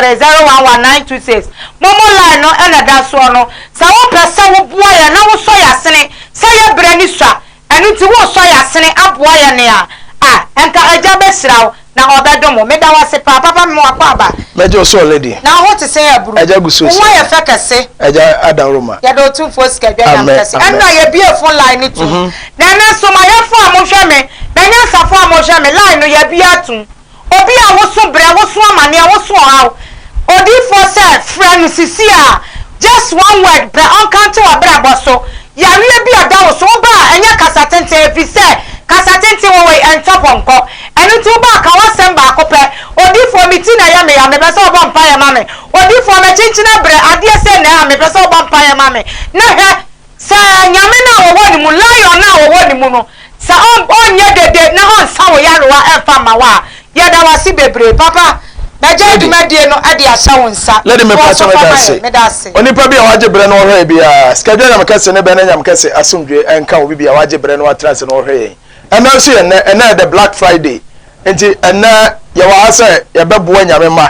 3 0 1 1 9 2 6. Momo line no ɛna da soɔ no. Sɛ wopɛ sɛ woboa yɛn na wosɔ yɛ asene sɛ yɛbrɛ ne sua, ɛno nti wosɔ yɛ asene aboa yɛn nea a ɛnka Agya bɛhyira wo na ɔbɛdom wo. Meda wo ase paa, papa. Mema wakɔ aba. Mɛgye wo so, lady. Na wo te sɛn, aburu? Agya gu so. Wo ho ayɛ fɛ kɛse. Agya adaworoma. Yɛde Otumfoɔ Sikadwa Nyame Amen, kɛse. amen. Ɛnna yɛbie phone line no tum na ɛno nso mayɛfo a mohwɛ me na nyansafo a mohwɛ me, line no yɛbie atum. Obi a woso brɛ, woso amanneɛ, woso ɔhaw, odiifoɔ sɛ frɛ no sisi a, just one word pɛ, ɔnka nto w'abrabɔ so. Yareɛ bi a da wo so, woba a, ɛnyɛ kasa tenten, ɛfiri sɛ kasa tenten wɔ wei ɛntɔ pɔnkɔ. Ɛno nti woba a, ka w'asɛm baako pɛ: "Odiifoɔ, me ti na ɛyɛ me ya, mepɛ sɛ ɔbɔ mpaeɛ ma me. Odiifoɔ, mɛkyenkyena brɛ adeɛ sɛ na a mepɛ sɛ ɔbɔ mpaeɛ ma me." Na hwɛ sɛ Nyame no a wɔwɔ ne mu, lion no a wɔwɔ ne mu no, sɛ ɔnyɛ dede na ɔnsa wo yarewa ɛmfa ma wo a. Yɛda wase bebree, papa. Bɛgye dwumadie no ɛde ahyɛ wo nsa. Lady, mepa Wɔ kyɛ so meda fa ma ase. yɛn. Meda ase. Onipa bi a wagye berɛ no ɔhwɛ yɛ biara, Sikadwa Nyame kɛse ne bɛn ne Nyame kɛse asomdwe ɛnka obi bi a wagye berɛ no watena ase na ɔhwɛ yɛn. Ɛnɛ nso yɛ nnɛ, ɛnɛ yɛ the Black Friday, nti ɛnɛ yɛwɔ ha sɛ yɛbɛboa Nyame ma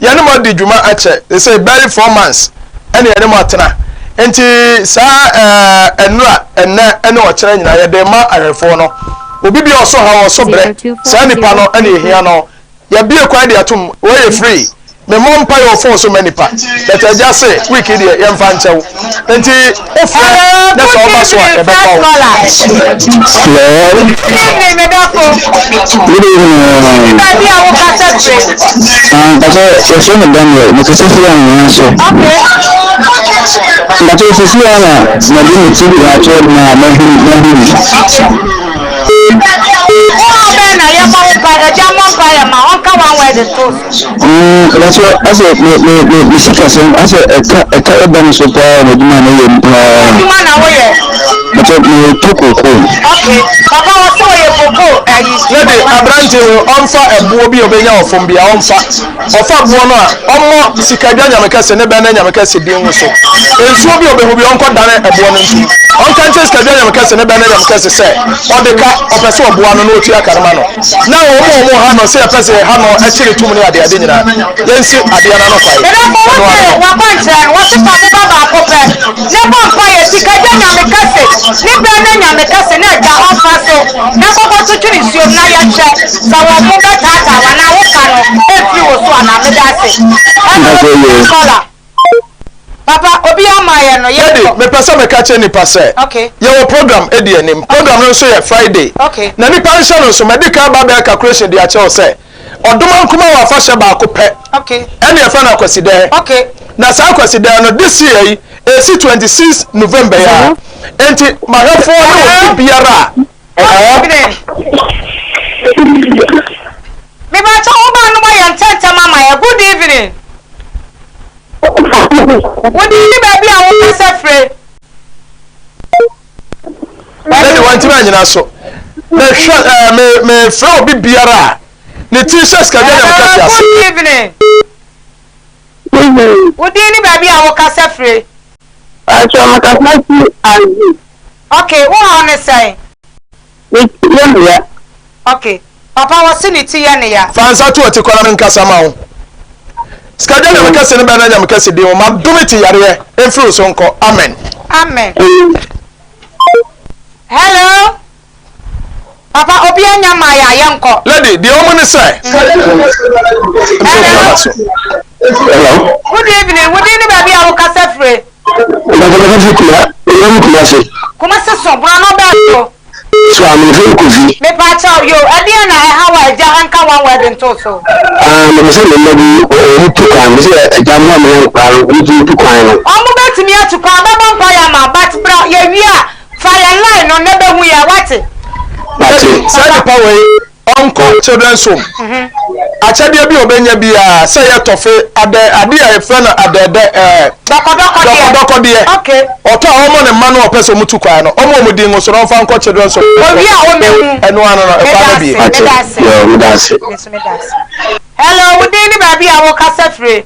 yɛne mo adi dwuma akyɛ sɛ bɛyɛ 4 months ɛne yɛne mo atena. Nti saa ɛnura, ɛnɛ ɛne ɔkyerɛ nyinaa, yɛde ma ahwɛfoɔ no, obi bi a ɔso ha, ɔso brɛ, saa nipa no ɛne ehia no, yɛbie kwan de atom. Wɔyɛ free. Memmɔ mpa yɛ wɔ phone so ma nipa, but Agya se week deɛ yɛmfa nkyɛw, nti wofrɛ na sɛ ɔba so a, yɛbɛfa wo. Hello. Good evening, medɔfo. Good evening. Baabi a wokasa firi? Mpakyɛ, yɛfrɛ me Daniel, mekasa firi Anwea so. Mpakyɛ, sisi a na mede me ti de ato na mahu mahu bi. Wo a bɛn na yɛmmɔ wo mpa, Agya mmɔ mpa yɛ ma ɔnka one word nto so? Mpakyɛ, asɛ me me me me sikasɛm asɛ ɛka ɛka ɛba me so paa wɔ m'adwuma a meyɛ mu paa. Adwuma na woyɛ? Mpakyɛ, metɔ koko. Okay, papa, wɔ sɛ wɔyɛ koko ayi. Lady, aberante no ɔmfa ɛboɔ bi a ɔbɛnya wɔ fam bi a, ɔmfa ɔfa boɔ no a, ɔmmɔ Sikadwa Nyame kɛse ne bɛn ne Nyame kɛse din ho so. Nsuo bi a ɔbɛhu bi, ɔnkɔ dane ɛboɔ no ntom, ɔnka nkyerɛ Sikadwa Nyame kɛse ne bɛn ne Nyame kɛse sɛ ɔde ka, ɔpɛ sɛ ɔboa no na ɔtua ka no ma no, na wɔn a wɔn ha no sɛ yɛpɛ sɛ yɛha no akyiri tum ne adeade nyinaa, yɛnsi adeɛ no ano kwae. Medɔfo, ɛno wote ano no. wakwankyerɛ no, wɔse fa boba baako pɛ ne bɔ mpa yɛ Sikadwa Nyame kɛse ne bɛn ne Nyame kɛse na Agya ɔmfa so na kɔkɔ to twene nsuom na yɛhwɛ sɛ wɔn mo bɛtaataa wo anaa woka no ɛmfiri wo so anaa. Meda ase. Hello. Mpakyɛ yɛ. Caller, papa, obi ama yɛ no. Lady, yɛnkɔ. mepɛ sɛ meka kyerɛ nipa sɛ yɛwɔ program edi anim. Program no nso yɛ Friday. Na nipa nhyɛ no nso, mɛdi kan ba bɛyɛ calculation de akyerɛw sɛ ɔdoma nkoma wɔ afahyɛ baako pɛ ɛne yɛfrɛ no Akwasidɛɛ. Na saa Akwasidɛɛ no, this year yi esi 26 November yi a, nti mahwɛfoɔ ne obi biara a Good evening. Mebakyɛ wo ba no ma yɛ ntɛntɛm ama yɛ. Good evening. Wode ne baabi a wokasa fire? Lady, wantumi anyina so. Mehwɛ me mefrɛ obi biara a ne ti hyɛ Sikadwa Nyame kɛse ase. Good evening. Wodin ne baabi a wokasa fire? Mpakyɛ, mekasa fi Anzi. Okay, wo haw ne sɛn? Me ti yɛ me ya. Okay, papa, wɔse ne ti yɛ ne ya. Fa nsa to ɔti kɔla no nkasa ma wo. Sikadwa Nyame kɛse ne bɛn na Nyame kɛse din wo ma dome ti yareɛ mfiri wo so nkɔ. Amen. Amen. Hello, papa, obi anya ma yɛ a, yɛnkɔ. Lady, deɛ ɔmo ne sɛ Hello. so. Hello. Good evening. Wodin ne baabi a wokasa fire? Mpakyɛ, mekasa fi Kuma, ewura Kumase. Kumase so borɔno bɛɛ so? So amefrɛ Kofi. Mepaakyɛw yo, ɛdeɛn na ɛha wɔ Agya ɛnka one word nto so? Ah, mepɛ sɛ me mma bi wɔn tu kwan, mepɛ sɛ Agya mmoa me ne nkwadaa no wɔn tumi tu kwan no. Ɔmo bɛtumi atu kwan, bɛbɔ mpa yɛ ama, but bra yɛwie a, fa yɛn line no na bɛhu yɛ, wate? Mate. Saa nipa wei, ɔnkɔ children's home. Akyɛdeɛ bi a ɔbɛnya biara, sɛ yɛ tɔfe adɛ, ade a yɛfrɛ no adɛɛdɛ, dɔkɔdɔkɔdeɛ. Dɔkɔdɔkɔdeɛ. Ɔtɔ a, ɔmɔ ne mma no a ɔpɛ sɛ ɔmo tu kwan no, ɔmo ɔmo din ngo so na ɔmfa nkɔ children's home. Owie a, ɔmɛhu. Ɛno ano no, ɛkwan no bie. Meda ase, meda ase. Yo, meda ase. Me nso meda ase. Hello, wo din ne baabi a wokasa fire?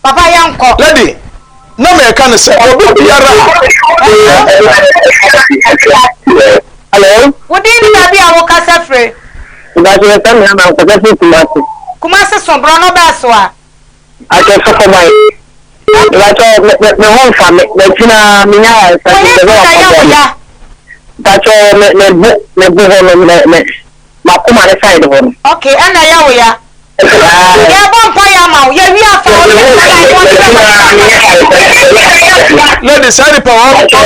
Papa, yɛnkɔ. Lady, na mɛka no sɛ obi biara a Hello. Wo din ne baabi a wokasa fire? Mpakyɛ, yɛfrɛ me Ama, mekasa fi Kumase. Kumasi so borɔno bɛɛ so a. Akyɛ sɔfɔban. Mepakyɛw me me me ho nfa me m'akyi na menya ayaresa Wo nti he mepɛ sɛ so na ɛyɛ wakɔboa wo me. ya? Mepakyɛw me me bo me bo hɔ no me me m'akoma ne side hɔ no. Ok ɛna ɛyɛ wo ya. Ae. Yɛbɔ mpaeɛ ama wo yɛwie a fa wo ne nkwadaa yi wɔnkyerɛ wo Lady saa nipa wɔn ɔnte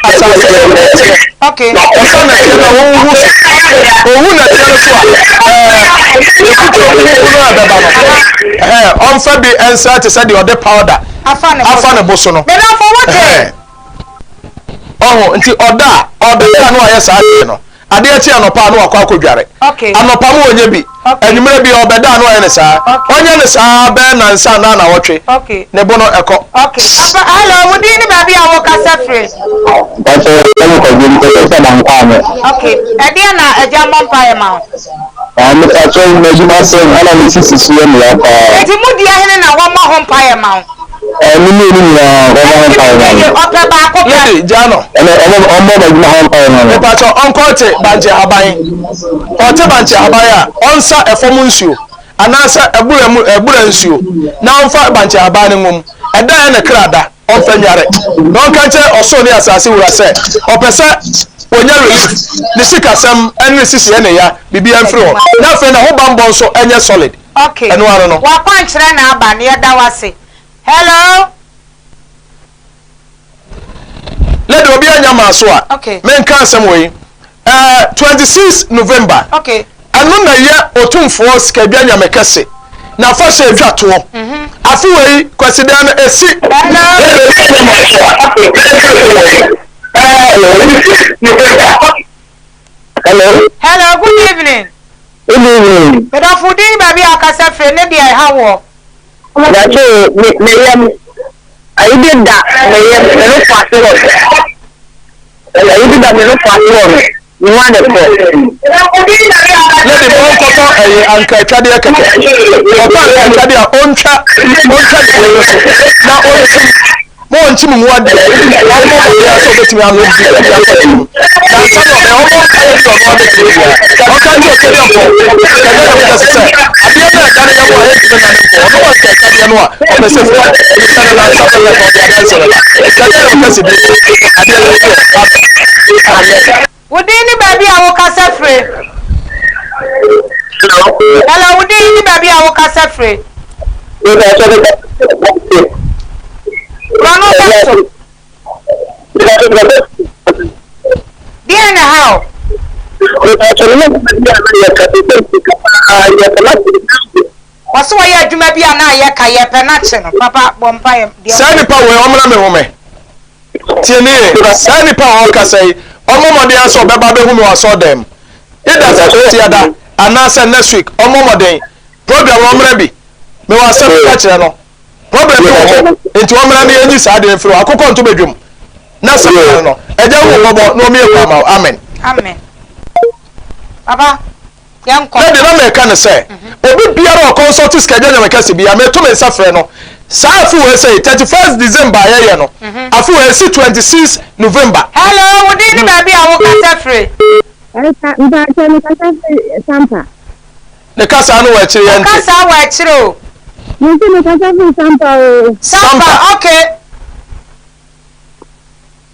asase so nɛte. Okay. Ɔfa nɛteɛ na wɔn hu so. Ohu nɛteɛ no so a ɛɛ ekutu okuku no a ɛbɛba no. Ɛhɛn ɔnfa bi nsa te sɛ deɛ ɔde powder Afa ne bo afa so. ne bo so no. Medafo wote. Ɛhɛn ɔho nti ɔda a ɔda a na wayɛ saa adeɛ no. Adeɛ kye anɔpa a na wakɔ akɔdware. Anɔpa mo ɔnyɛ bi. Anwummerɛ bi ɔbɛda a na wayɛ no saa. Ɔnyɛ no saa bɛyɛ nnansa anaa nnawɔtwe. Ne bo no ɛkɔ. Okay. Papa, hello, wo din ne baabi a wo kasa firi? Mpakyɛ yɛfrɛ me Kwadwo mekasa firi Abankwame. Okay, ɛdeɛn na agya mmɔ mpaeɛ ma wo? Ah, mepakyɛ m'adwuma sɛm ɛna me sisi so yɛ me ya paa. Enti mo deɛ hene na wɔmmɔ ho mpaeɛ ma wo? Ɛɛ, me mmienu nyinaa wɔmmɔ ho mpaeɛ ma me. Ɔpɛ baako pɛ. Lady, gyaa no. Ɛnna ɔmmɔ ɔmmɔ m'adwuma ho mpaeɛ ma me. Mepakyɛ ɔnkɔ te bankye ahaban. Ɔte bankye ahaban a, ɔnsa ɛfam nsuo anaasɛ abura mu abura nsuo na ɔmfa bankye ahaban no ngu mu. Ɛda a ɛyɛ ne kra da, ɔmfa nnware. Na ɔnka nkyerɛ ɔsoro ne asase wura sɛ ɔpɛ sɛ ɔnya relief, ne sikasɛm ne ne sisi yɛ ne ya, biribiara mfiri hɔ. Na afei n'ahobammɔ nso nyɛ solid. Ok Ɛno ara no. W'akwankyerɛ na aba no yɛda wo ase. Hello. Lady obi anya maa so a Ok. menka asɛm wei eh, 26 November Ok. ɛno na ɛyɛ Otumfoɔ Sikadwa Nyame kɛse n'afahyɛ atwa toɔ afe wei Kwasidaa no ɛsi Hello. Hello. Hello, good evening. Good evening. Medɔfo wo din ne baabi a wokasa firi ne deɛ ɛha woɔ. Daakye o, me me yam ayi bi da me yam me no fa ase hɔ. Ayi bi da me no fa ase hɔ no. Me ho ade kɔ. Lady ma ɔnkɔtɔ ɛyi anka atwadeɛ kɛkɛ. Ɔtɔ anka atwadeɛ a ɔntwa ɔntwa ne no so na ɔnkyim Ma ɔnkyim ngu adeɛ na ɔmmɔ mmɔden ara sɛ ɔbɛtumi anom bi de akɔ n'anim. Na ansa na ɔbɛyɛ, ɔmmɔ mpaeɛ bi a ɔno ara bɛtumi biara. Ɔnka nkyerɛ Okyɛdeɛmpɔn, Kɛnyɛ na meka sɛ, sɛ adeɛ no a ɛda ne yam a ɛntumi nnane nkɔ, ɔno anka ɛkadeɛ no a ɔpɛ sɛ ɛfiri hɔ. Ɛfiri ne nansa pɛpɛɛpɛ ɔde adanseɛ bɛba. Kɛnyɛ na meka sɛ bio sɛ, adeɛ no mfiri hɔ. Amen. Wo din ne baabi a wo kasa firi. Hello, wo din ne baabi a wo kasa firi. Korɔ no bɛ so. Deɛ na ha o. Wɔsɛ wɔyɛ adwuma bi a na ayɛ ka yɛpɛ no akye no papa bɔ mpa yɛ. Saa nipa wei ɔmmra me ho me. Tie me yie, saa nipa a ɔrekasa yi, ɔmmɔ mmɔden ara sɛ ɔbɛba abɛhu me wɔ asɔredan mu. Either sɛ Kwasiada anaasɛ next week, ɔmmɔ mmɔden. Program no ɔmmra bi. Mewɔ asɛm bi ka kyerɛ no. Problem bi wɔ hɔ, nti ɔmmra na yɛnyi saa adeɛ no mfiri hɔ. Akokɔ nto badwam. Na saa no no, Agya hu wo mmɔbɔ na ɔmmue kwan ma wo. Amen. Amen. Papa. Yɛnkɔ. Na deɛ na meka ne sɛ, obi biara a ɔkɔnsɔlte Sikadwa Nyame Kɛse biara, meto me nsa frɛ no. Saa afe wei sei, 31st December a yɛyɛ no, afe wei ɛsi 26 November. Hello, wo din ne baabi a wo kasa firi? Ɛka, mpakyɛ me kasa firi Sampa. Ne kasa no wɔ akyire yɛnte. Wo kasa wɔ akyire o. Me nso me kasa firi Sampa o. Sampa, okay.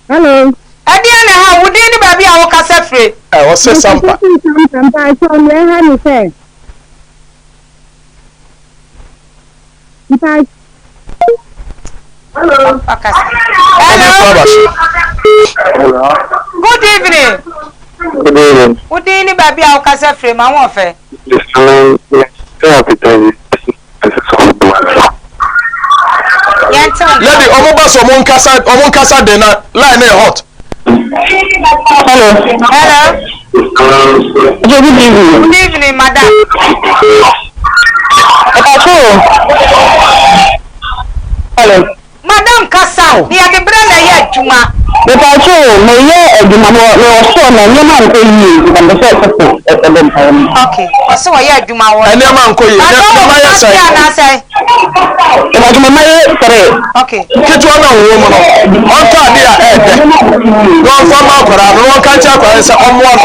Hello. Ɛdeɛn na ɛha wo? Wo din ne baabi a wokasa firi? Ɛ, ɔse Sampa. Mekasa firi Sampa. Mpakyɛw, nea ɛha ne sɛ, mpa. Hello. Ɔkasa. Ɔde Hello. kɔ aba so. Hello. Good evening. Good evening. Wo din ne baabi a wokasa firi ma ho ɔfɛ. Lady, ɔmo ba so ɔmo nkasa ɔmo nkasa den na line no yɛ hot. Hello. Hello. Good evening. Good evening, madam. Ɛpàtó. Hello. Madam kasa o, na yɛde berɛ na ɛyɛ adwuma. Mepatwo o, meyɛ adwuma, mewɔ mewɔ store na nneɛma nkɔ yie nti na mepɛ sɛ ɔsɔfo ɛbɔ mpaeɛ ma me. Ok, ɔse ɔyɛ adwuma wɔ. Nneɛma nkɔ yie, Paatwɔ wɔ nneɛma yɛ Kumasi sɛn? anaasɛ? Mepakyɛw me mma yɛ tre. Okay. Ketewa no a ɔwɔ mu no, ɔntɔ adeɛ a ɛyɛ dɛ na ɔmfa mma akwadaa no na ɔnka nkyerɛ akwadaa no sɛ ɔmmoa no,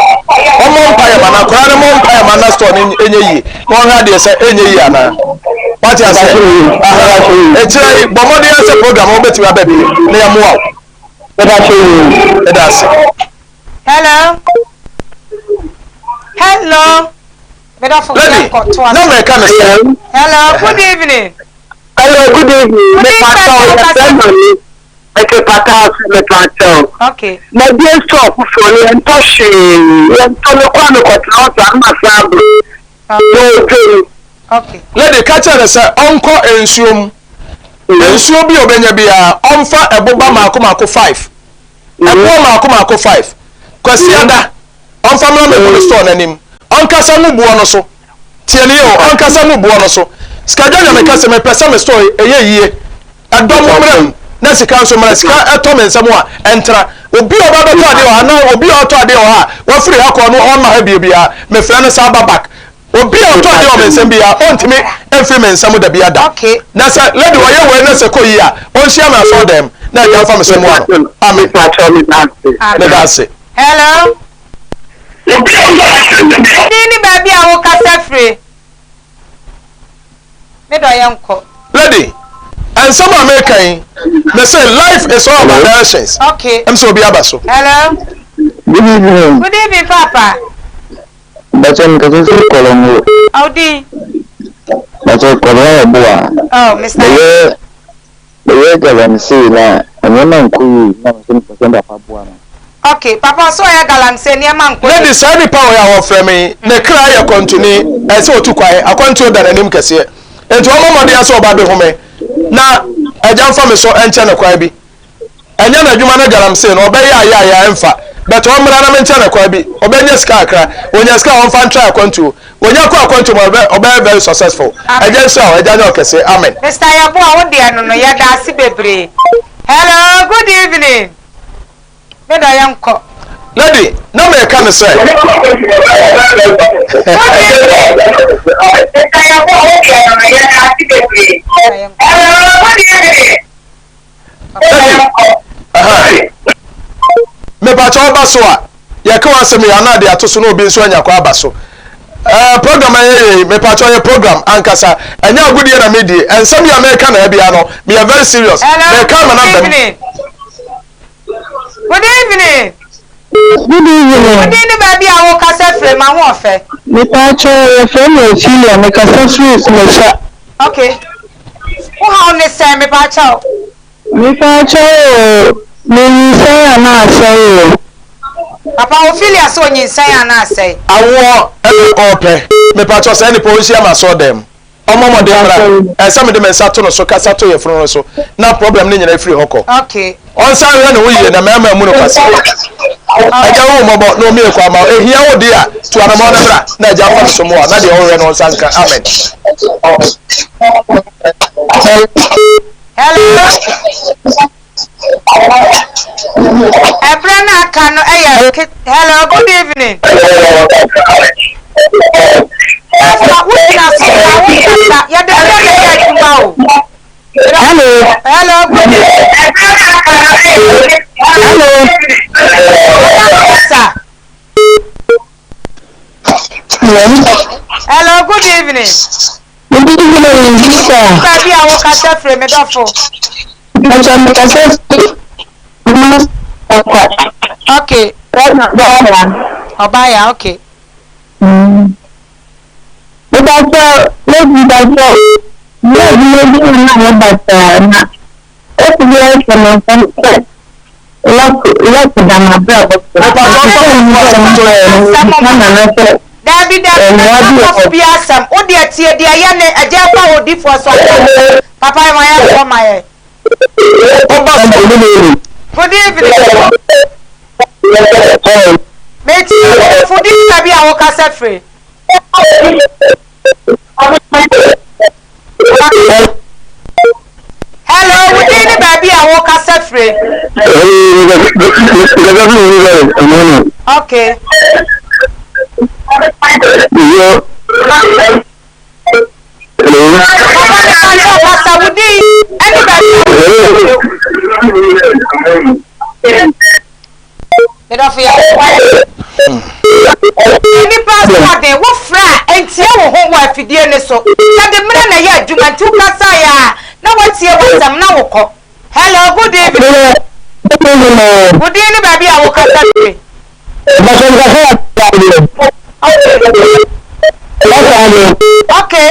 ɔmmɔ mpaeɛ ma no, akwadaa no mmɔ mpaeɛ ma na store no nyɛ yie na ɔnhwɛ adeɛ sɛ ɛnyɛ yie anaa. Wate aseɛ? Aha. Ɛkyerɛ yi, bɔ mmɔden ara sɛ program no wobɛtumi aba bi na yɛmmoa wo. Ɛda ase. Hello. Hello. Medafo Lady, na mɛka ne sɛ. Hello, good evening. Hello, good evening. Good evening, Mepakyɛw, yɛfrɛ Mami. Mete pata ase, mepakyɛw. Okay. Mabie store foforɔ no, yɛntɔ hwee. Yɛntɔ, mekɔ a mekɔtena hɔ saa na masan aba. Na ɔdwa mu. Okay. Lady, ka kyerɛ no sɛ ɔnkɔ nsuo mu. Nsuo bi a ɔbɛnya biara, ɔmfa ɛboba mmaako mmaako five. Ɛboɔ mmaako mmaako five. Kwasiada, ɔmfa mmra mmɛgu ne store no anim. Ɔnkasa ngu boɔ no so. Tie no yie o, ɔnkasa ngu boɔ no so. Sikadwa Nyame ka sɛ mepɛ sɛ me store yi ɛyɛ yie. Ɛdɔm mmra mu na sika nso mmra. Sika ɛtɔ me nsam a, ɛntra. Obi a ɔba bɛtɔ adeɛ wɔ ha anaa obi a ɔtɔ adeɛ wɔ ha a wafiri ha kɔ no ɔmma ha bio biara, mefrɛ no san ba back. Obi a ɔtɔ adeɛ wɔ me nsam biara, ɔntumi mfiri me nsam da biara da. Na sɛ lady ɔyɛ wei na sɛ kɔ yie a, ɔnhyia me asɔredan mu na agya mfa me so mmoa no. Amen. Meda ase. Hello. Wo din ne baabi a wo kasa firi. Me dɔ yɛn kɔ. Lady, nsɛm a meka yi, me se life is all about directions. Okay. Ɛm sɛ obi aba so. Hello. Good evening. Good evening, Papa. Bàtchɛ mi kasa firi Kɔlɔngo. Awo din. Bàtchɛ Kɔlɔn yɛ boa. Oh, Mr. Meyɛ meyɛ galamsey na nneɛma nkɔ yie na mese mepɛ sɛ papa boa me. Ok, papa ɔsɛ ɔyɛ galamsey nneɛma nkɔ yie. Lady, saa nipa wei a wɔfrɛ me yi, ne kra yɛ kwantuni, ɛsɛ sɛ ɔtu kwan, akwantuo da n'anim kɛseɛ. Enti ɔmmɔ mmɔden ara sɛ ɔba abɛhu me, na Agya mfa me so nkyɛ no kwan bi. Ɛnyɛ n'adwuma no galamsey no, ɔbɛyɛ a yɛ a yɛ a ɛmfa, but ɔmmra na menkyɛ no kwan bi, ɔbɛnya sika kakra, ɔnya sika a ɔmfa ntra akwantuo. Onya kɔ akwantu mu a ɔbɛ ɔbɛyɛ very successful. Agya nhyira wo, Agya nyɛ wo kɛse. Amen. Mister Yeboah wo deɛ no no yɛda ase bebree. Hello good evening me dɔ yɛn kɔ. Lady, na meka no sɛ. Good evening. Mister Yeboah wo deɛ no no yɛda ase bebree. Hello good evening. Mepakyɛ woba so a yɛka w'asɛm yi anaa de ato so na obi nso anya kɔ aba so. Uh, program a yɛyɛ yi mepakyɛ yɛ program ankasa ɛnyɛ agodie na medie nsɛm yi a meka na abia no meyɛ very serious meka ama no aba mu. Good evening. Good evening. Wo din ne baabi a wo kasa firi ma ho ɔfɛ. Mepaakyɛw yɛfrɛ me Ophelia me kasa firi Kumasi. Okay. Wo haw ne sɛn mepaakyɛw? Mepaakyɛw oo me nyinsɛn anaa asɛe oo. Papa Ophelia sɛ onyinsɛn anaa asɛe. Awoɔ ɛna ɔɔpɛ. Mepaakyɛw saa nipa ɔnhyia me asɔɔdan mu. Ɔmmɔ mmɔden mmra. Ɛsɛ sɛ mede me nsa to no so kasa to yafunu no so na problem no nyinaa firi hɔ kɔ. Ɔnsan nhwɛ ne ho yie na mmarima mmu no kwasea. Agya hu wo mmɔbɔ na ɔmmue kwan ma wo. Ɛhia wo deɛ a, tu anamɔn na bra na agya mfa ne so mmoa wo na deɛ ɔhwehwɛ no ɔnsa nka. Amen. Hello. Ɛberɛ no aka no ɛyɛ ke hello good evening. Pastor wogyina so na wokasa yɛde berɛ na ɛyɛ adwuma o. Hello. Hello good evening. Hello. Kasa. Hello. Hello good evening. Good evening sister. Baabi a wokasa firi me dɔfo. Mpakyɛ mekasa firi Kumasi Tarkwa. Okay. Ɔbaa ya. Ɔbaa ya okay. Mepakyɛ lady mepakyɛ meyɛ adwuma bi na na ayɛ basaa na ofi bi ahyɛ me nsam sɛ lock lock da m'abrabɔ so. Mepakyɛ ɔmfa mo asɛm nto yɛn. Asɛm Mebisa nana sɛ Dabi dabi mmoa mɛka bi wɔ sɔfo hɔ. bi asɛm wo deɛ tie deɛ yɛ ne agya ɛfa odifoɔ so asɛm papa yɛ ma yɛ nkɔ ma yɛ. Ɔba so. Good evening. Meti ɔfo di baabi a wokasa firi. Hello, wo din ne baabi a wokasa firi. Okay. Papa mepakyɛw kasa wo din. Medɔfo yɛ Nnipa asoɔden, wofrɛ a ɛntie wo ho wɔ afidie no so. Yɛde mmerɛ na ɛyɛ adwuma nti wokasaeɛ a na woatie w'asɛm na wokɔ. Hello, good evening. Wo din ne baabi a wokasa firi? Okay.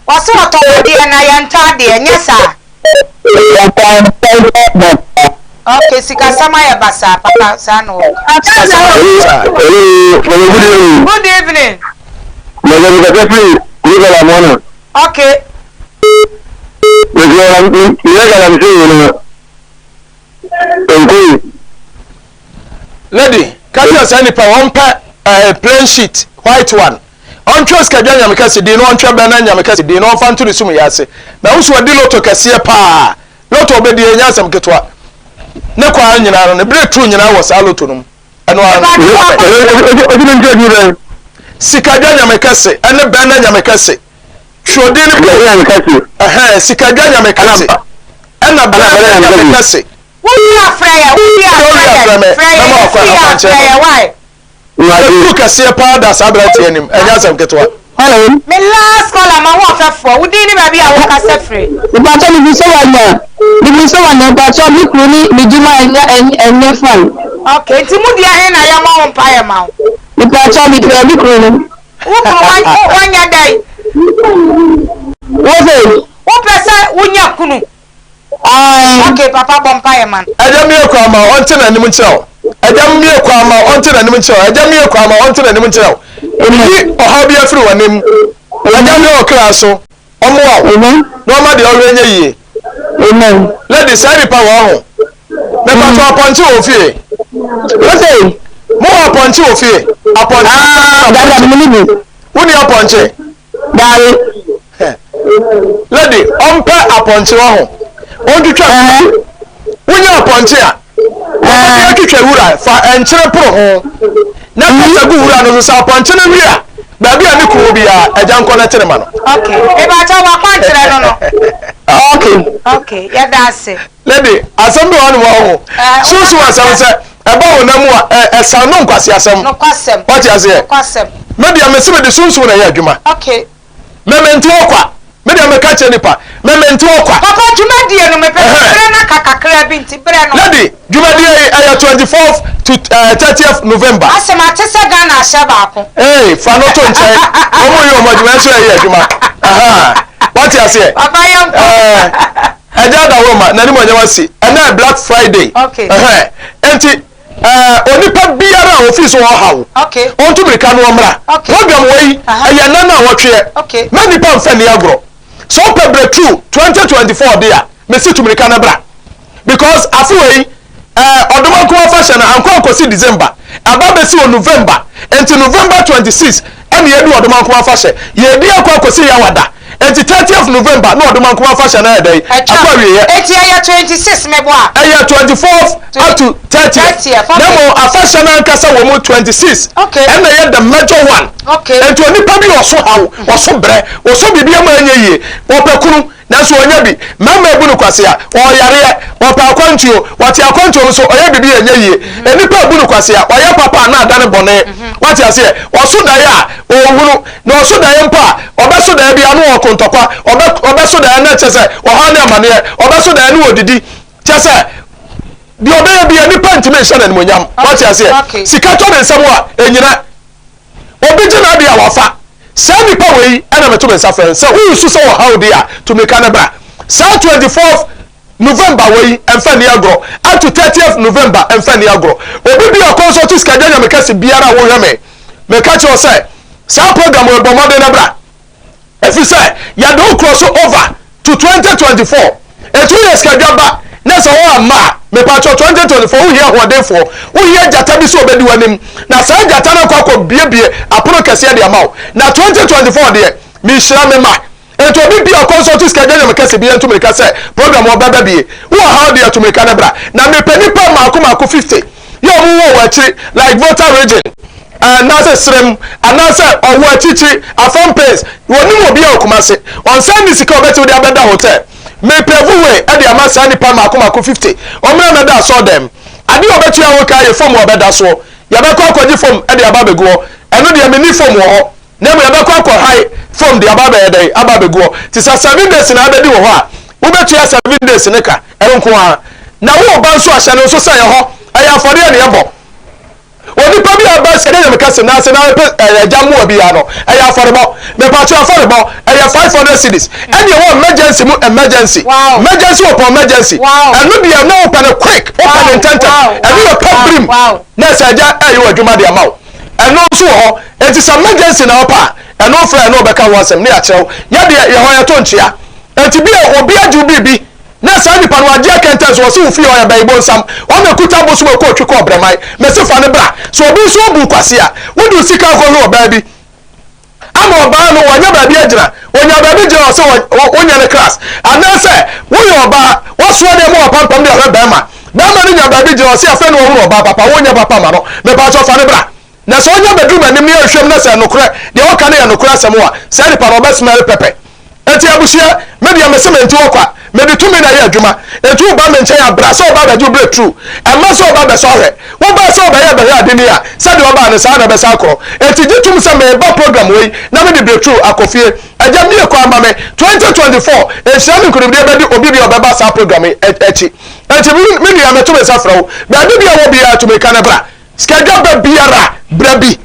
Wɔse wɔtɔn adeɛ na yɛntɔ adeɛ, nyɛ saa? Ok, sikasɛm ayɛ basaa papa, saa na wɔka. Sikasɛm ayɛ basaa. Good evening. Ok. Lady, ka kyerɛ saa nipa wɔn pɛ ɛɛ eh, plain sheet white one. Ɔntwerɛ sikadwa nyame kɛse din na ɔntwerɛ bɛn nyame kɛse din na ɔmfa nto ne sum yɛ ase. Na wosu ɔdi loto kɛseɛ paa. Loto ɔbɛdi ɛnyɛ asɛm ketewa. Ne kwaa nyinaa no ne bere tu nyinaa wɔ saa loto no mu. Ɛno ara no. Sikadwa nyame kɛse ɛne bɛn nyame kɛse. Twerɛ din no bio. Ɛhɛn, sikadwa nyame kɛse. Ɛna bɛn nyame kɛse. Wo wie a frɛ yɛ, wo wie a frɛ yɛ, frɛ yɛ, yɛ firi a frɛ yɛ, why? Ekuru kɛseɛ paa da saa aberanteɛ anim, ɛnyɛ asɛm ketewa. Hello. Me last caller ma ho ɔfɛfoɔ, wo din ne baabi a wo kasa firi. Mepakyɛ me bisa wa nya me bisa wa nya mepakyɛ me kunu ne me dwuma ɛnyɛ ɛnyɛ fine. Okay nti mo deɛ he na yɛ mɔ ho mpaeɛ ma wo. Mepakyɛ me pɛ me kunu no. Wo kunu wanya dɛn? Wo se. Wo pɛ sɛ wo nya kunu. Ae. Ok papa bɔ mpaeɛ ma no. Agya mmue kwan ma ɔnte n'anim nkyerɛ wo. Agya mmue kwan ma ɔnte n'anim nkyerɛ wo. Agya mmue kwan ma ɔnte n'anim nkyerɛ wo. Yi ɔhaw biara firi w'anim. Agya nhwɛ wo kra so. Ɔmmoa wo. Na ɔmma deɛ ɔhwɛ nyɛ yie. Lady, saa nipa wɔ ho. Mepatɔ apɔnkye wɔ fie. Wose? Mo wɔ apɔnkye wɔ fie? Apɔnkye. Ah, dada, mo ni bi. Wo ni apɔnkye? Daabi. Lady, ɔmpɛ apɔnkye wɔ ho. Ɔntwitwa. Wonya apɔnkye a, ɔbɛde atwitwa wura fa nkyene poro ho. Na kasa gu wura no so sɛ apɔnkye no wie a, baabi a ne kunu wɔ biara, agya nkɔ na kyene ma no. Okay, mebakyɛ wakwankyerɛ no no. Okay. Okay, yɛda ase. Lady, asɛm bi wɔ hɔ nom wɔ ho. Sunsum asɛm sɛ ɛba wo nan mu a, ɛsan no nkwaseasɛm. Nokwasɛm. Wate aseɛ? Nokwasɛm. Me deɛ mese mede sunsum na ɛyɛ adwuma. Okay. Me mente hɔ kwa. Me deɛ meka kyerɛ nipa. Me mente hɔ kwa. Papa dwumadie no mepɛ sɛ berɛ no aka kakra bi nti berɛ no. Lady, dwumadie yi ɛyɛ 24th to 30th November. Asɛ mate sɛ Ghana ahyɛ baako. Ee, fa no to nkyɛn. Wɔn yɛ wɔn adwuma nso ɛyɛ adwuma. Wate aseɛ? Papa yɛnkɔ. Ɛɛ. Ɛgya da hɔ ma n'animuonyam asi. Ɛnɛ yɛ Black Friday. Okay. Ɛhɛn. Enti ɛɛ onipa biara a ofii so ɔhaw. Okay. Ɔntu mirika no ɔmmra. Okay. Program wei ɛyɛ nna no a wɔtweɛ. Okay. Mɛ nipa nfa ni agorɔ. Sɛ ɔpɛ breakthrough 2024 de a, mesi tu mirika no bra. Because afe wei ɛɛ ɔdomankoma afahyɛ no ankɔ ankɔsi December. Aba abɛsi wɔ November. Enti November 26 ɛna yɛdi ɔdomankoma afahyɛ. Yɛredi akɔ akɔsi Yawada. Enti 30th November na ɔdomankoma afahyɛ no ayɛ dɛn? Atwa. Akɔ awieɛ. Enti ɛyɛ 26 meboa? Ɛyɛ 24th up to 30th. 30th, Na okay. mmom afahyɛ no ankasa wɔ mu 26. Okay. Ɛna ɛyɛ the major one. Okay. Enti onipa bi ɔso haw, ɔso brɛ, ɔso biribi ama ɛnyɛ yie, ɔpɛ kunu, Nanso ɔnya bi. Mmarima abu no kwasea. Ɔwɔ yareɛ. Ɔpɛ akwantuo. Ɔte akwantuo mu nso, ɔyɛ biribi a ɛnyɛ yie. Nnipa abu no kwasea. Ɔyɛ papa a, na adane bɔne. Woate aseɛ? Ɔso daeɛ a, ɔnhunu. Na ɔso daeɛ mpo a, ɔbɛso daeɛ bi a, na ɔreko ntɔkwa. Ɔbɛ, ɔbɛso daeɛ na kyerɛ sɛ, ɔhaw ne amaneɛ. Ɔbɛso daeɛ na ɔredidi. Kyerɛ sɛ, deɛ ɔbɛyɛ biara, nnipa ntumi nhyɛ no animuonyam. Woate aseɛ? Sika tɔ ne nsam a, ɛnnyina. Obi gye n'ade a, wafa. Saa nipa wei na meto me nsa frɛ no sɛ woresu sɛ ɔhaw deɛ a, tu mirika na bra. Saa 24th November wei mfa nni agorɔ, up to 30th November mfa nni agorɔ. Obi bi a ɔkɔ nso ɔte sikadwa nyame kɛse biara a wohwɛ me, meka kyerɛ wo sɛ saa program wei bɔ mmɔden na bra. Ɛfiri sɛ yɛde wo korɔ so over to 2024. Enti woyɛ sikadwa ba na sɛ wo amma a, mepakyɛw 2024 wohia ahoɔdenfoɔ, wohia gyata bi sɛ ɔbɛdi w'anim. Na saa gyata no akɔ akɔ biebie apono kɛseɛ de ama wo. Na 2024 deɛ, mehyira me mma. Enti obi bia ɔkɔ nso ɔte sikadwa nyame kɛse bia ntu mirika sɛ program wɔ bɛba bie. Wowɔ haw deɛ tu mirika na bra. Na mepɛ nipa mmaako mmaako 50 yɛ ɔmo wɔ wɔ akyiri like Volta region. Anaasɛ serem, anaasɛ ɔwɔ akyirikyiri, Afam Pains, wɔnim obiara wɔ Kumasi. Ɔnsan nni sika a ɔbɛtew de abɛda hotel. Mepɛ way de ama saa nnipa mmaako mmaako 50, wɔmmra mmɛda asɔɔdɛm. Adeɛ a ɔbɛtua ho ka yɛ fam a ɔbɛda soɔ. Yɛbɛkɔ akɔgye fam de aba abɛgu hɔ. Ɛno deɛ menni fam wɔ hɔ. Na mmom yɛbɛkɔ akɔhae fam de aba abɛyɛ dɛn? Aba abɛgu hɔ. Nti sɛ seven days na abɛdi wɔ hɔ a, wobɛtua 7 days ne ka, ɛno nko ara. Na wo ba nso ahyɛ no nso sɛ ɛhɔ, ɛyɛ afɔdeɛ na yɛbɔ. Onipa bi a ɔba sɛdeɛ na meka se n'ase na ɔpɛ ɛyɛ agya mmoa biara no, ɛyɛ afɔrebɔ. Mepatwo afɔrebɔ, ɛyɛ 500 cedis. Ɛne ɛwɔ emergency mu emergency. Emergency upon emergency. Ɛno deɛ na wopɛ no quick, wopɛ no ntɛntɛm. Ɛno yɛ pɛ birim na ɛsɛ agya ɛyɛ w'adwuma de ama wo. Ɛno nso wɔ hɔ. Enti sɛ emergency na wopɛ a, ɛno frɛ ɛno ɔbɛka ho asɛm ne yɛakyerɛ wo. Yɛdeɛ yɛhɔ yɛto nkyea. Enti bi a obi agye wo biribi na saa nipa no wagye akɛntɛn so, ɔse wo fie hɔ yɛ bɛyi bonsam, ɔna ekuta bosom ɛkɔ otwi kɔ ɔbrɛman, mese fa no bra. Sɛ obi nso obu kwasea, wode wo sika akɔhwɛ ɔbaa bi ama ɔbaa no wanya baabi agyina, onya baabi gyina ɔse wonyɛ ne class, anaasɛ woyɛ ɔbaa wasoa nneɛma wɔ apampam de ahwɛ bɛrima, bɛrima no nya baabi gyina ɔse afei na wahunu ɔbaa papa, wonyɛ papa ma no, mepakyɛw fa no bra. Na sɛ ɔnya bɛduru m'anim na yɛhwehwɛ mu na sɛ nokorɛ, deɛ ɔka no yɛ nokorɛ asɛm a, saa nipa no ɔbɛ smell pɛpɛ. Enti abusua, me deɛ mese mente hɔ kwa, mede tumi na ɛyɛ adwuma. Enti woba me nkyɛn a, bra sɛ woba abɛgye wo berɛ turu, ɛmma sɛ woba abɛsɔ ahwɛ. Wobaa sɛ wobɛyɛ bɛhwɛ ade ni a, sɛdeɛ wobaa no saa na ɛbɛsan akorɔ. Enti gye tom sɛ mereba program wei na mede berɛ turu akɔ fie. Agya mmue kwan ma me. 2024, nhyira ne nkunimdie bɛdi obi biara a ɔbɛba saa program yi akyi. Enti me nua meto me nsa frɛ wo, baabi biara a wɔ biara tu mirika na bra. Sikadwa ba biara, bra bi.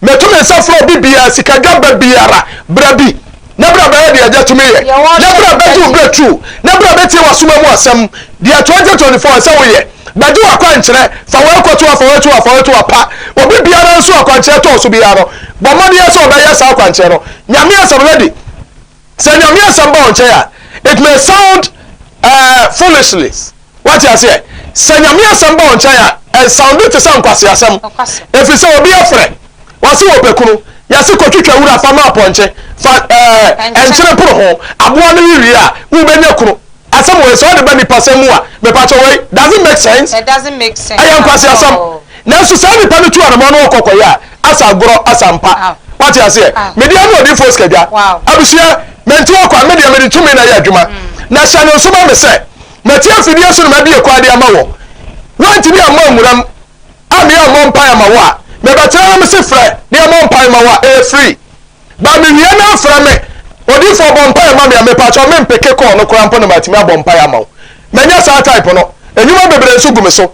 Meto me nsa frɛ obi biara, sikadwa ba biara, bra bi. Na bra bɛyɛ deɛ Agya tumi yɛ. Na bra bɛgye wo berɛ tru. Na bra bɛtie w'asoma mu asɛm. Deɛ 2024 ɛsɛ woyɛ. Bɛgye w'akwankyerɛ. Fa wei kɔto ha, fa wei to ha, fa wei to ha. Pa obi biara nso akwankyerɛ tɔɔ so biara no, bɔ mmɔden sɛ ɔbɛyɛ saa akwankyerɛ no. Nyame asɛm ready. Sɛ Nyame asɛm ba wo nkyɛn a, it may sound uh, foolishly. Wate aseɛ? Sɛ Nyame asɛm ba wo nkyɛn a, ɛnsoundo te sɛ nkwaseasɛm. Ɛfiri sɛ obi afrɛ, wɔse wɔpɛ kunu, yɛse kɔtwitwa wura fa ma apɔnkye, fa ɛɛ nkyene poro ho, aboa no we wie a, wobɛnya kunu. Asɛm wei, sɛ wode ba nipasɛm mu a, mepakyɛ wei, does it make sense? It doesn't make sense Ɛyɛ at nkwaseasɛm. all. Nanso saa nipa no tu anamɔn na ɔkɔ kɔyɛ a, asa agorɔ, asa mpa. Wate aseɛ? Medeɛ ne odiyifoɔ Sikadwa. Abusua, mente hɔ kwa, medeɛ mede tumi na ɛyɛ adwuma. Na hyɛ no nso ma me sɛ, Mate afidie so na mabue kwan de ama wo. Woantumi ammɔ anwuram a me ammɔ mpae ama wo a, mebɛtena ha mese frɛ na yɛmmɔ mpae ma wo a, ɛyɛ free. Ba mewie na frɛ me, odiyifoɔ bɔ mpae ma me a, mepakyɛw mempeke call no koraa mpo na matumi abɔ mpae ama wo. Manyɛ saa type no. Nnwuma bebree nso gu me so.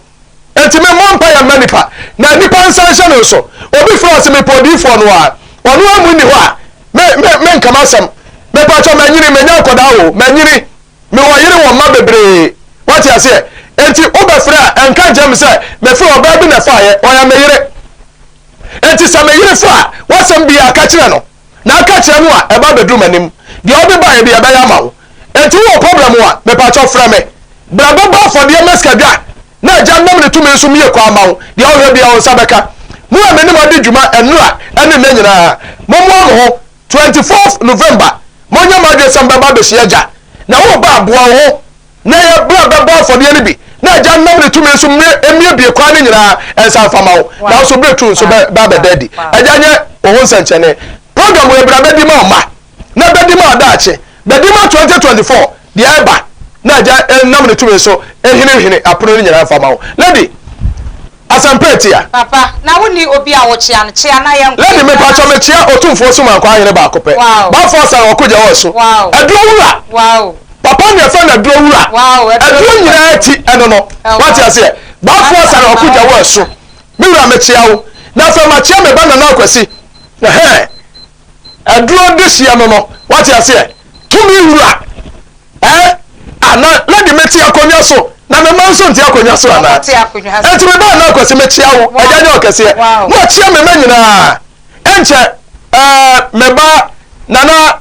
Enti memmɔ mpae mma nnipa, na nnipa nsa nhyɛ no nso. Obi frɛ ɔse mepɛ odiyifoɔ no a, ɔno amu nni hɔ a, me, me, menka m'asɛm. Mepakyɛw manyini, manya nkɔdaa o, manyini. Mewɔ yere wɔ mma bebree. Woate aseɛ? Enti wobɛfrɛ a, ɛnka nkyerɛ me sɛ mefrɛ ɔbaa bi na ɛfaeɛ. Ɔyɛ me yere. Enti sɛ me yere fa a, w'asɛm biara ka kyerɛ no. Na aka kyerɛ no a, ɛba bɛduru m'anim. Deɛ wode baeɛ biara, ɛbɛyɛ ama wo. Enti wowɔ problem a, mepakyɛw frɛ me. Bra bɛbɔ afɔdeɛ ma sikadwa, na Agya nam ne tumi so mmue kwan ma wo. Deɛ wohwɛ biara, wo nsa bɛka. Mo a me ne mo adi dwuma nnora ne nnɛ nyinaa, mommoa mo ho. 24th November monyɛ mo adwene sɛ mobɛba abɛhyia Agya, na woreba a, boa wo ho na yɛ berɛ a bɛbɔ afɔdeɛ no bi, na Agya nam ne tumi so mmiebie kwan no nyinaa nsa mfa ma wo, na wo nso berɛ tu nso bɛ abɛda adi. Agya nyɛ wo ho nsɛnkyerɛnne. Program wei bra bɛdi ma wo mma, na bɛdi ma daakye, bɛdi ma 2024 deɛ ɛba, na Agya nam ne tumi so nhinihini apono no nyinaa mfa ma wo. Lady. Asɛmpa etia. Papa, na wo ni obi a wo kyea no, kyea na yɛnkɔ. Lady, Yɛgyina mepakyɛw n'ase. mekyea Otumfoɔ Sumankwaa Ahene baako pɛ. Wow. Bafo Asan ɔko gya wɔ so. Wow. Aduro wura. Wow. Papa ne yɛfrɛ no aduro wura. Wow, aduro Aduro wura. nyinaa ti ɛno no. Oh, Wate wow. aseɛ? Bafo Master, Asan ɔko ma gya wo wɔ so. Me wura mekyea wo. Na afei makyea me ba Nana Akwasi. Ɛhɛn. Aduro dehyeɛ no no. Wate aseɛ? Tumi wura. Eh? Ah, na lady mete akonnwa so na me mma nso nte akonnwa so anaa? Enti me ba na akwasi mekyia wo, agya nyɛ ɔkɛseɛ. Na ɔkyia me mma nyinaa. Ɛnkyɛ eh, me ba nana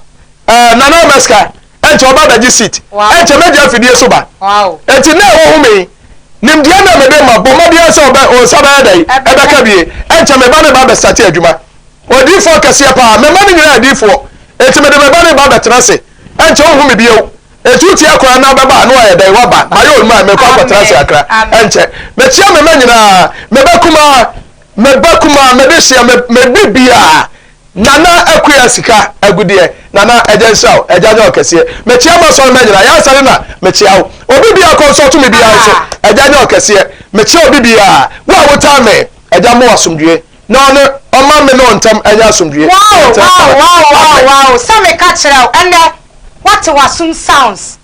eh, nana Ameska, ɛnkyɛ ɔba bɛgye seat. Ɛnkyɛ mɛgye afidie so ba. Enti na ɛwɔ ho me nimdeɛ na mede ma bɔ mmɔden sɛ ɔbɛ nsa bɛyɛ dɛn ɛbɛka bie. Ɛnkyɛ me ba ne ba bɛsate adwuma. Odiyifoɔ kɛseɛ paa, me mma no nyinaa adiyifoɔ. Enti mede me ba no reba abɛtena ase. Ɛnkyɛ wonhu me bio. Enti wotie akora no na wobɛba a, na wayɛ dɛn? Waba. Mayɛ onuma, merekɔ akɔtena ase Amen. akra. Amen. Ɛnkyɛ. Mekyia me mma nyinaa. Me ba kumaa. Me ba kumaa, me dehyeɛ, me me biribiara, Nana Akua sika agudeɛ, Nana Agya nhyira wo, Agya nyɛ wo kɛseɛ. Mekyea m'asɔremma nyinaa, Yaa Sarina, mekyea wo. Obi biara kɔnsɔɔto me biara nso, Agya nyɛ wo kɛseɛ. Mekyea obi biara, wo a wotaa me, Agya mma wo asomdwoeɛ, na ɔne ɔma me ne wo ntam nyɛ asomdwoeɛ. Wow Yɛntena wow saa. wow wow Amen. wow sɛ meka kyerɛ wo ɛnɛ woate w'asom sounds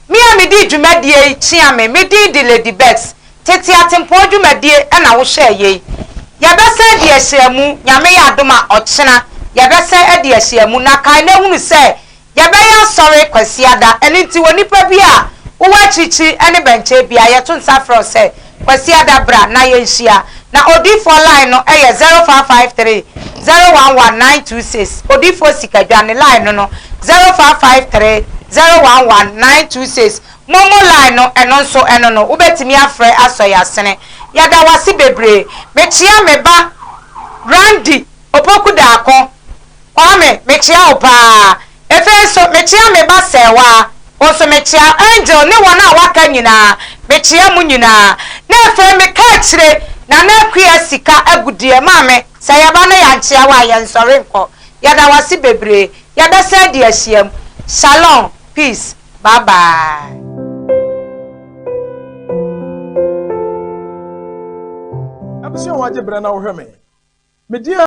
me a medii dwumadie yi kyea me me din de Lady Bex Tete atempɔn dwumadie na wo hwɛɛ yei. Yɛbɛsan adi ahyiamu, Nyame yɛ adom a, ɔkyena yɛbɛsan adi ahyiamu. Na kae na hunu sɛ yɛbɛyɛ asɔre Kwasiada, ɛno nti onipa bi a wowɔ akyirikyiri ne bɛnkyɛɛ biara yɛto nsa frɛ wo sɛ Kwasiada bra na yɛnhyia. Na odiyifoɔ line no yɛ 0553 011 926, odiyifoɔ Sikadwa ne line no no 0553 011 926. Momo line no ɛno nso ɛno no wobɛtumi afrɛ asɔ yɛ asene. Yɛda wo ase bebree. Mekyea me ba Randy Opoku Daako. Kwame mekyea wo paa. Efei nso mekyea me ba Sɛɛwaa. Wo nso mekyea wo. Angel ne wɔn a waka nyinaa mekyea mo nyinaa. Na efei meka akyire Nana Akua sika agudeɛ maame sɛ yɛba na yɛankyea wo a yɛnsɔre nkɔ. Yɛda wo ase bebree. Yɛbɛsan adi ahyiam. Shalom. Peace. Bye bye. Abusua wagye brɛ na wohwɛ me. Me deɛ.